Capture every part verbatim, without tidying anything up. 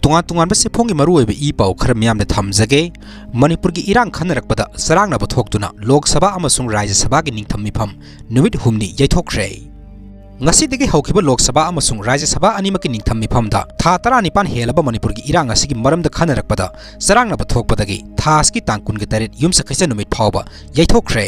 ꯇꯣꯉꯥꯟ ꯇꯣꯉꯥꯟꯕ ꯆꯦꯐꯣꯡꯒꯤ ꯃꯔꯨꯑꯣꯏꯕ ꯏ ꯄꯥꯎ ꯈꯔ ꯃꯤꯌꯥꯝꯗ ꯊꯝꯖꯒꯦ꯫ ꯃꯅꯤꯄꯨꯔꯒꯤ ꯏꯔꯥꯡ ꯈꯟꯅꯔꯛꯄꯗ ꯆꯔꯥꯡꯅꯕ ꯊꯣꯛꯇꯨꯅ ꯂꯣꯛ ꯁꯚꯥ ꯑꯃꯁꯨꯡ ꯔꯥꯖ꯭ꯌ ꯁꯚꯥꯒꯤ ꯅꯤꯡꯊꯝ ꯃꯤꯐꯝ ꯅꯨꯃꯤꯠ ꯍꯨꯝꯅꯤ ꯌꯩꯊꯣꯛꯈ꯭ꯔꯦ꯫ ꯉꯁꯤꯗꯒꯤ ꯍꯧꯈꯤꯕ ꯂꯣꯛ ꯁꯚꯥ ꯑꯃꯁꯨꯡ ꯔꯥꯖ꯭ꯌ ꯁꯚꯥ ꯑꯅꯤꯃꯛꯀꯤ ꯅꯤꯡꯊꯝ ꯃꯤꯐꯝꯗ ꯊꯥ ꯇꯔꯥꯅꯤꯄꯥꯟ ꯍꯦꯜꯂꯕ ꯃꯅꯤꯄꯨꯔꯒꯤ ꯏꯔꯥꯡ ꯑꯁꯤꯒꯤ ꯃꯔꯝꯗ ꯈꯟꯅꯔꯛꯄꯗ ꯆꯔꯥꯡꯅꯕ ꯊꯣꯛꯄꯗꯒꯤ ꯊꯥ ꯑꯁꯤꯒꯤ ꯇꯥꯡ ꯀꯨꯟꯒ ꯇꯔꯦꯠ ꯌꯨꯝꯁꯀꯩꯁ ꯅꯨꯃꯤꯠ ꯐꯥꯎꯕ ꯌꯩꯊꯣꯛꯈ꯭ꯔꯦ꯫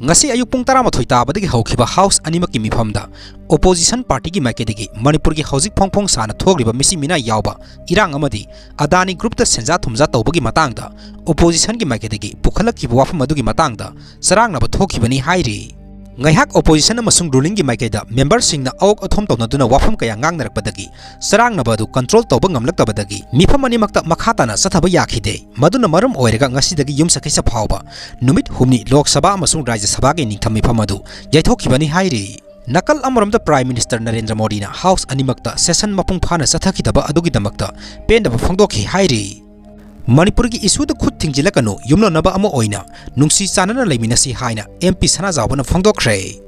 ꯉꯁꯤ ꯑꯌꯨꯛ ꯄꯨꯡ ꯇꯔꯥꯃꯥꯊꯣꯏ ꯇꯥꯕꯗꯒꯤ ꯍꯧꯈꯤꯕ ꯍꯥꯎꯁ ꯑꯅꯤꯃꯛꯀꯤ ꯃꯤꯐꯝꯗ ꯑꯣꯄꯣꯖꯤꯁꯟ ꯄꯥꯔꯇꯤꯒꯤ ꯃꯥꯏꯀꯩꯗꯒꯤ ꯃꯅꯤꯄꯨꯔꯒꯤ ꯍꯧꯖꯤꯛ ꯐꯣꯡ ꯐꯣꯡ ꯁꯥꯅ ꯊꯣꯛꯂꯤꯕ ꯃꯤꯁꯤ ꯃꯤꯅꯥꯏ ꯌꯥꯎꯕ ꯏꯔꯥꯡ ꯑꯃꯗꯤ ꯑꯗꯥꯅꯤ ꯒ꯭ꯔꯨꯞꯇ ꯁꯦꯟꯖꯥ ꯊꯨꯝꯖꯥ ꯇꯧꯕꯒꯤ ꯃꯇꯥꯡꯗ ꯑꯣꯄꯣꯖꯤꯁꯟꯒꯤ ꯃꯥꯏꯀꯩꯗꯒꯤ ꯄꯨꯈꯠꯂꯛꯈꯤꯕ ꯋꯥꯐꯝ ꯑꯗꯨꯒꯤ ꯃꯇꯥꯡꯗ ꯆꯔꯥꯡꯅꯕ ꯊꯣꯛꯈꯤꯕꯅꯤ ꯍꯥꯏꯔꯤ꯫ ꯉꯥꯏꯍꯥꯛ ꯑꯣꯄꯣꯖꯤꯁꯟ ꯑꯃꯁꯨꯡ ꯔꯨꯂꯤꯡꯒꯤ ꯃꯥꯏꯀꯩꯗ ꯃꯦꯝꯕꯔꯁꯤꯡꯅ ꯑꯋꯣꯛ ꯑꯊꯣꯝ ꯇꯧꯅꯗꯨꯅ ꯋꯥꯐꯝ ꯀꯌꯥ ꯉꯥꯡꯅꯔꯛꯄꯗꯒꯤ ꯆꯔꯥꯡꯅꯕ ꯑꯗꯨ ꯀꯟꯇ꯭ꯔꯣꯜ ꯇꯧꯕ ꯉꯝꯂꯛꯇꯕꯗꯒꯤ ꯃꯤꯐꯝ ꯑꯅꯤꯃꯛꯇ ꯃꯈꯥ ꯇꯥꯅ ꯆꯠꯊꯕ ꯌꯥꯈꯤꯗꯦ꯫ ꯃꯗꯨꯅ ꯃꯔꯝ ꯑꯣꯏꯔꯒ ꯉꯁꯤꯗꯒꯤ ꯌꯨꯝꯁꯀꯩꯁ ꯐꯥꯎꯕ ꯅꯨꯃꯤꯠ ꯍꯨꯝꯅꯤ ꯂꯣꯛ ꯁꯚꯥ ꯑꯃꯁꯨꯡ ꯔꯥꯖ꯭ꯌ ꯁꯚꯥꯒꯤ ꯅꯤꯡꯊꯝ ꯃꯤꯐꯝ ꯑꯗꯨ ꯌꯩꯊꯣꯛꯈꯤꯕꯅꯤ ꯍꯥꯏꯔꯤ꯫ ꯅꯥꯀꯜ ꯑꯃꯔꯣꯝꯗ ꯄ꯭ꯔꯥꯏꯝ ꯃꯤꯅꯤꯁꯇꯔ ꯅꯔꯦꯟꯗ꯭ꯔ ꯃꯣꯗꯤꯅ ꯍꯥꯎꯁ ꯑꯅꯤꯃꯛꯇ ꯁꯦꯁꯟ ꯃꯄꯨꯡ ꯐꯥꯅ ꯆꯠꯊꯈꯤꯗꯕ ꯑꯗꯨꯒꯤꯗꯃꯛꯇ ꯄꯦꯟꯗꯕ ꯐꯣꯡꯗꯣꯛꯈꯤ ꯍꯥꯏꯔꯤ꯫ ꯃꯅꯤꯄꯨꯔꯒꯤ ꯏꯁꯨꯗ ꯈꯨꯠ ꯊꯤꯡꯖꯤꯜꯂꯛꯀꯅꯨ, ꯌꯨꯝꯂꯣꯟꯅꯕ ꯑꯃ ꯑꯣꯏꯅ ꯅꯨꯡꯁꯤ ꯆꯥꯟꯅꯅ ꯂꯩꯃꯤꯟꯅꯁꯤ ꯍꯥꯏꯅ ꯑꯦꯝ ꯄꯤ ꯁꯅꯥꯖꯥꯎꯕꯅ ꯐꯣꯡꯗꯣꯛꯈ꯭ꯔꯦ꯫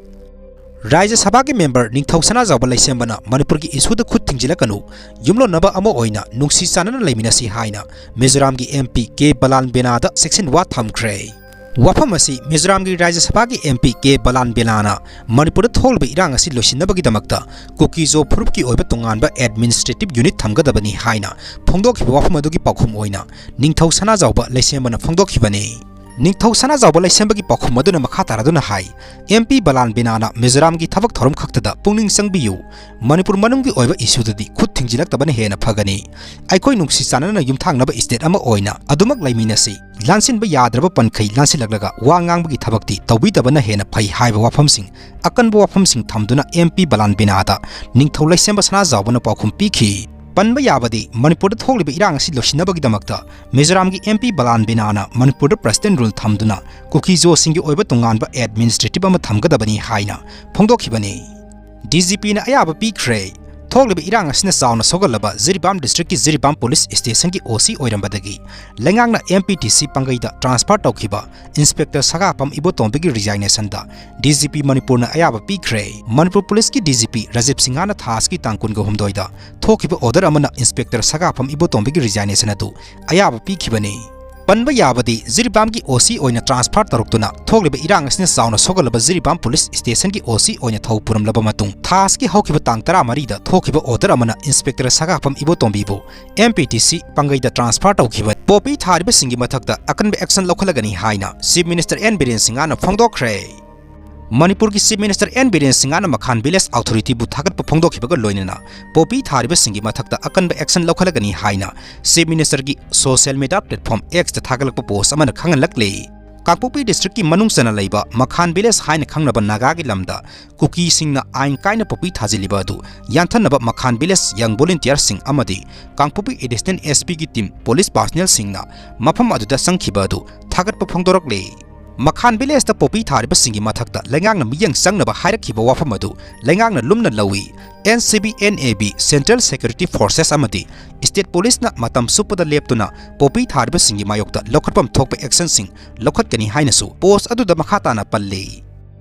ꯔꯥꯖ꯭ꯌ ꯁꯚꯥꯒꯤ ꯃꯦꯝꯕꯔ ꯅꯤꯡꯊꯧ ꯁꯅꯥꯖꯥꯎꯕ ꯂꯩꯁꯦꯝꯕꯅ ꯃꯅꯤꯄꯨꯔꯒꯤ ꯏꯁꯨꯗ ꯈꯨꯠ ꯊꯤꯡꯖꯤꯜꯂꯛꯀꯅꯨ, ꯌꯨꯝꯂꯣꯟꯅꯕ ꯑꯃ ꯑꯣꯏꯅ ꯅꯨꯡꯁꯤ ꯆꯥꯟꯅꯅ ꯂꯩꯃꯤꯟꯅꯁꯤ ꯍꯥꯏꯅ ꯃꯤꯖꯣꯔꯥꯝꯒꯤ ꯑꯦꯝ ꯄꯤ ꯀꯦ ꯕꯂꯥꯟ ꯕꯦꯅꯥꯗ ꯆꯦꯛꯁꯤꯟ ꯋꯥ ꯊꯝꯈ꯭ꯔꯦ꯫ ꯋꯥꯐꯝ ꯑꯁꯤ ꯃꯤꯖꯣꯔꯥꯝꯒꯤ ꯔꯥꯖ꯭ꯌ ꯁꯚꯥꯒꯤ ꯑꯦꯝ ꯄꯤ ꯀꯦ ꯕꯂꯥꯟ ꯕꯦꯅꯥꯅ ꯃꯅꯤꯄꯨꯔꯗ ꯊꯣꯛꯂꯤꯕ ꯏꯔꯥꯡ ꯑꯁꯤ ꯂꯣꯏꯁꯤꯟꯅꯕꯒꯤꯗꯃꯛꯇ ꯀꯨꯀꯤꯖꯣ ꯐꯨꯔꯨꯞꯀꯤ ꯑꯣꯏꯕ ꯇꯣꯉꯥꯟꯕ ꯑꯦꯗꯃꯤꯅꯤꯁꯇ꯭ꯔꯦꯇꯤꯚ ꯌꯨꯅꯤꯠ ꯊꯝꯒꯗꯕꯅꯤ ꯍꯥꯏꯅ ꯐꯣꯡꯗꯣꯛꯈꯤꯕ ꯋꯥꯐꯝ ꯑꯗꯨꯒꯤ ꯄꯥꯎꯈꯨꯝ ꯑꯣꯏꯅ ꯅꯤꯡꯊꯧ ꯁꯅꯥꯖꯥꯎꯕ ꯂꯩꯁꯦꯝꯕꯅ ꯐꯣꯡꯗꯣꯛꯈꯤꯕꯅꯤ꯫ ꯅꯤꯡꯊꯧ ꯁꯅꯥꯖꯥꯎꯕ ꯂꯩꯁꯦꯝꯕꯒꯤ ꯄꯥꯎꯈꯨꯝ ꯑꯗꯨꯅ ꯃꯈꯥ ꯇꯥꯔꯗꯨꯅ ꯍꯥꯏ, ꯑꯦꯝ ꯄꯤ ꯕꯂꯥꯟ ꯕꯦꯅꯥꯅ ꯃꯤꯖꯣꯔꯥꯝꯒꯤ ꯊꯕꯛ ꯊꯧꯔꯝ ꯈꯛꯇꯗ ꯄꯨꯛꯅꯤꯡ ꯆꯪꯕꯤꯌꯨ, ꯃꯅꯤꯄꯨꯔ ꯃꯅꯨꯡꯒꯤ ꯑꯣꯏꯕ ꯏꯁꯨꯗꯗꯤ ꯈꯨꯠ ꯊꯤꯡꯖꯤꯜꯂꯛꯇꯕꯅ ꯍꯦꯟꯅ ꯐꯒꯅꯤ꯫ ꯑꯩꯈꯣꯏ ꯅꯨꯡꯁꯤ ꯆꯥꯟꯅꯅ ꯌꯨꯝꯊꯥꯡꯅꯕ ꯁ꯭ꯇꯦꯠ ꯑꯃ ꯑꯣꯏꯅ ꯑꯗꯨꯃꯛ ꯂꯩꯃꯤꯟꯅꯁꯤ꯫ ꯂꯥꯟꯁꯤꯟꯕ ꯌꯥꯗ꯭ꯔꯕ ꯄꯟꯈꯩ ꯂꯥꯟꯁꯤꯜꯂꯛꯂꯒ ꯋꯥ ꯉꯥꯡꯕꯒꯤ ꯊꯕꯛꯇꯤ ꯇꯧꯕꯤꯗꯕꯅ ꯍꯦꯟꯅ ꯐꯩ ꯍꯥꯏꯕ ꯋꯥꯐꯝꯁꯤꯡ, ꯑꯀꯟꯕ ꯋꯥꯐꯝꯁꯤꯡ ꯊꯝꯗꯨꯅ ꯑꯦꯝ ꯄꯤ ꯕꯂꯥꯟ ꯕꯦꯅꯥꯗ ꯅꯤꯡꯊꯧ ꯂꯩꯁꯦꯝꯕ ꯁꯅꯥꯖꯥꯎꯕꯅ ꯄꯥꯎꯈꯨꯝ ꯄꯤꯈꯤ꯫ ꯄꯟꯕ ꯌꯥꯕꯗꯤ ꯃꯅꯤꯄꯨꯔꯗ ꯊꯣꯛꯂꯤꯕ ꯏꯔꯥꯡ ꯑꯁꯤ ꯂꯣꯏꯁꯤꯟꯅꯕꯒꯤꯗꯃꯛꯇ ꯃꯤꯖꯣꯔꯥꯝꯒꯤ ꯑꯦꯝ ꯄꯤ ꯕꯂꯥꯟ ꯕꯦꯅꯥꯅ ꯃꯅꯤꯄꯨꯔꯗ ꯄ꯭ꯔꯁꯤꯗꯦꯟ ꯔꯨꯜ ꯊꯝꯗꯨꯅ ꯀꯨꯀꯤꯖꯣꯁꯤꯡꯒꯤ ꯑꯣꯏꯕ ꯇꯣꯉꯥꯟꯕ ꯑꯦꯗꯃꯤꯅꯤꯁꯇ꯭ꯔꯦꯇꯤꯚ ꯑꯃ ꯊꯝꯒꯗꯕꯅꯤ ꯍꯥꯏꯅ ꯐꯣꯡꯗꯣꯛꯈꯤꯕꯅꯤ꯫ ꯗꯤ ꯖꯤ ꯄꯤꯅ ꯑꯌꯥꯕ ꯄꯤꯈ꯭ꯔꯦ꯫ ꯊꯣꯛꯂꯤꯕ ꯏꯔꯥꯡ ꯑꯁꯤꯅ ꯆꯥꯎꯅ ꯁꯣꯛꯍꯜꯂꯕ ꯖꯤꯔꯤꯕꯥꯝ district ꯀꯤ ꯖꯤꯔꯤꯕꯥꯝ police station ꯒꯤ O C ꯑꯣꯏꯔꯝꯕꯗꯒꯤ ꯂꯩꯉꯥꯛꯅ M P T C ꯄꯥꯡꯒꯩꯗ transfer ꯇꯧꯈꯤꯕ Inspector ꯁꯒꯥꯐꯝ ꯏꯕꯣꯇꯣꯝꯕꯤꯒꯤ resignation ꯗ D G P ꯃꯅꯤꯄꯨꯔꯅ ꯑꯌꯥꯕ ꯄꯤꯈ꯭ꯔꯦ꯫ ꯃꯅꯤꯄꯨꯔ police ꯀꯤ D G P ꯔꯥꯖꯤꯕ ꯁꯤꯡꯍꯅ ꯊꯥ ꯑꯁꯤꯒꯤ ꯇꯥꯡ ꯀꯨꯟꯒ ꯍꯨꯝꯗꯣꯏꯗ ꯊꯣꯛꯈꯤꯕ order ꯑꯃꯅ Inspector ꯁꯒꯥꯐꯝ ꯏꯕꯣꯇꯣꯝꯕꯤꯒꯤ resignation ꯑꯗꯨ ꯑꯌꯥꯕ ꯄꯤꯈꯤꯕꯅꯤ꯫ ꯄꯟꯕ ꯌꯥꯕꯗꯤ, ꯖꯤꯔꯤꯕꯥꯝꯒꯤ O C ꯑꯣꯏꯅ transfer ꯇꯧꯔꯛꯇꯨꯅ ꯊꯣꯛꯂꯤꯕ ꯏꯔꯥꯡ ꯑꯁꯤꯅ ꯆꯥꯎꯅ ꯁꯣꯛꯍꯜꯂꯕ ꯖꯤꯔꯤꯕꯥꯝ police station ꯒꯤ O C ꯑꯣꯏꯅ ꯊꯧ ꯄꯨꯔꯝꯂꯕ ꯃꯇꯨꯡ, ꯊꯥ ꯑꯁꯤꯒꯤ ꯍꯧꯈꯤꯕ ꯇꯥꯡ ꯇꯔꯥꯃꯔꯤꯗ ꯊꯣꯛꯈꯤꯕ order ꯑꯃꯅ Inspector ꯁꯒꯥꯐꯝ ꯏꯕꯣꯇꯣꯝꯕꯤꯕꯨ M P T C ꯄꯥꯡꯒꯩꯗ transfer ꯇꯧꯈꯤꯕ ꯄꯣꯄꯤ ꯊꯥꯔꯤꯕꯁꯤꯡꯒꯤ ꯃꯊꯛꯇ ꯑꯀꯟꯕ action ꯂꯧꯈꯠꯂꯒꯅꯤ ꯍꯥꯏꯅ Chief Minister N ꯕꯤꯔꯦꯟ ꯁꯤꯡꯍꯅ ꯐꯣꯡꯗꯣꯛꯈ꯭ꯔꯦ꯫ ꯃꯅꯤꯄꯨꯔꯒꯤ Chief Minister N ꯕꯤꯔꯦꯟ ꯁꯤꯡꯍꯅ ꯃꯈꯥꯟ village authority ꯕꯨ ꯊꯥꯒꯠꯄ ꯐꯣꯡꯗꯣꯛꯈꯤꯕꯒ ꯂꯣꯏꯅꯅ ꯄꯣꯄꯤ ꯊꯥꯔꯤꯕꯁꯤꯡꯒꯤ ꯃꯊꯛꯇ ꯑꯀꯟꯕ action ꯂꯧꯈꯠꯂꯒꯅꯤ ꯍꯥꯏꯅ Chief Minister ꯒꯤ social media platform X ꯇ ꯊꯥꯒꯠꯂꯛꯄ post ꯑꯃꯅ ꯈꯪꯍꯜꯂꯛꯂꯤ꯫ ꯀꯥꯡꯄꯣꯛꯄꯤ district ꯀꯤ ꯃꯅꯨꯡ ꯆꯟꯅ ꯂꯩꯕ ꯃꯈꯥꯟ village ꯍꯥꯏꯅ ꯈꯪꯅꯕ ꯅꯥꯒꯥꯒꯤ ꯂꯝꯗ ꯀꯨꯀꯤꯁꯤꯡꯅ ꯑꯥꯏꯟ ꯀꯥꯏꯅ ꯄꯣꯄꯤ ꯊꯥꯖꯤꯜꯂꯤꯕ ꯑꯗꯨ ꯌꯥꯟꯊꯠꯅꯕ ꯃꯈꯥꯟ village young volunteer ꯁꯤꯡ ꯑꯃꯗꯤ ꯀꯥꯡꯄꯣꯛꯄꯤ Additional S P ꯒꯤ team police personnel ꯁꯤꯡꯅ ꯃꯐꯝ ꯑꯗꯨꯗ ꯆꯪꯈꯤꯕ ꯑꯗꯨ ꯊꯥꯒꯠꯄ ꯐꯣꯡꯗꯣꯔꯛꯂꯤ꯫ ꯃꯈꯥꯟ village ꯇ ꯄꯣꯄꯤ ꯊꯥꯔꯤꯕꯁꯤꯡꯒꯤ ꯃꯊꯛꯇ ꯂꯩꯉꯥꯛꯅ ꯃꯤꯠꯌꯦꯡ ꯆꯪꯅꯕ ꯍꯥꯏꯔꯛꯈꯤꯕ ꯋꯥꯐꯝ ꯑꯗꯨ ꯂꯩꯉꯥꯛꯅ ꯂꯨꯝꯅ ꯂꯧꯏ꯫ N C B, N A B, Central Security Forces ꯑꯃꯗꯤ state police ꯅ ꯃꯇꯝ ꯆꯨꯞꯄꯗ ꯂꯦꯞꯇꯨꯅ ꯄꯣꯄꯤ ꯊꯥꯔꯤꯕꯁꯤꯡꯒꯤ ꯃꯥꯌꯣꯛꯇ ꯂꯧꯈꯠꯐꯝ ꯊꯣꯛꯄ action ꯁꯤꯡ ꯂꯧꯈꯠꯀꯅꯤ ꯍꯥꯏꯅꯁꯨ post ꯑꯗꯨꯗ ꯃꯈꯥ ꯇꯥꯅ ꯄꯜꯂꯤ꯫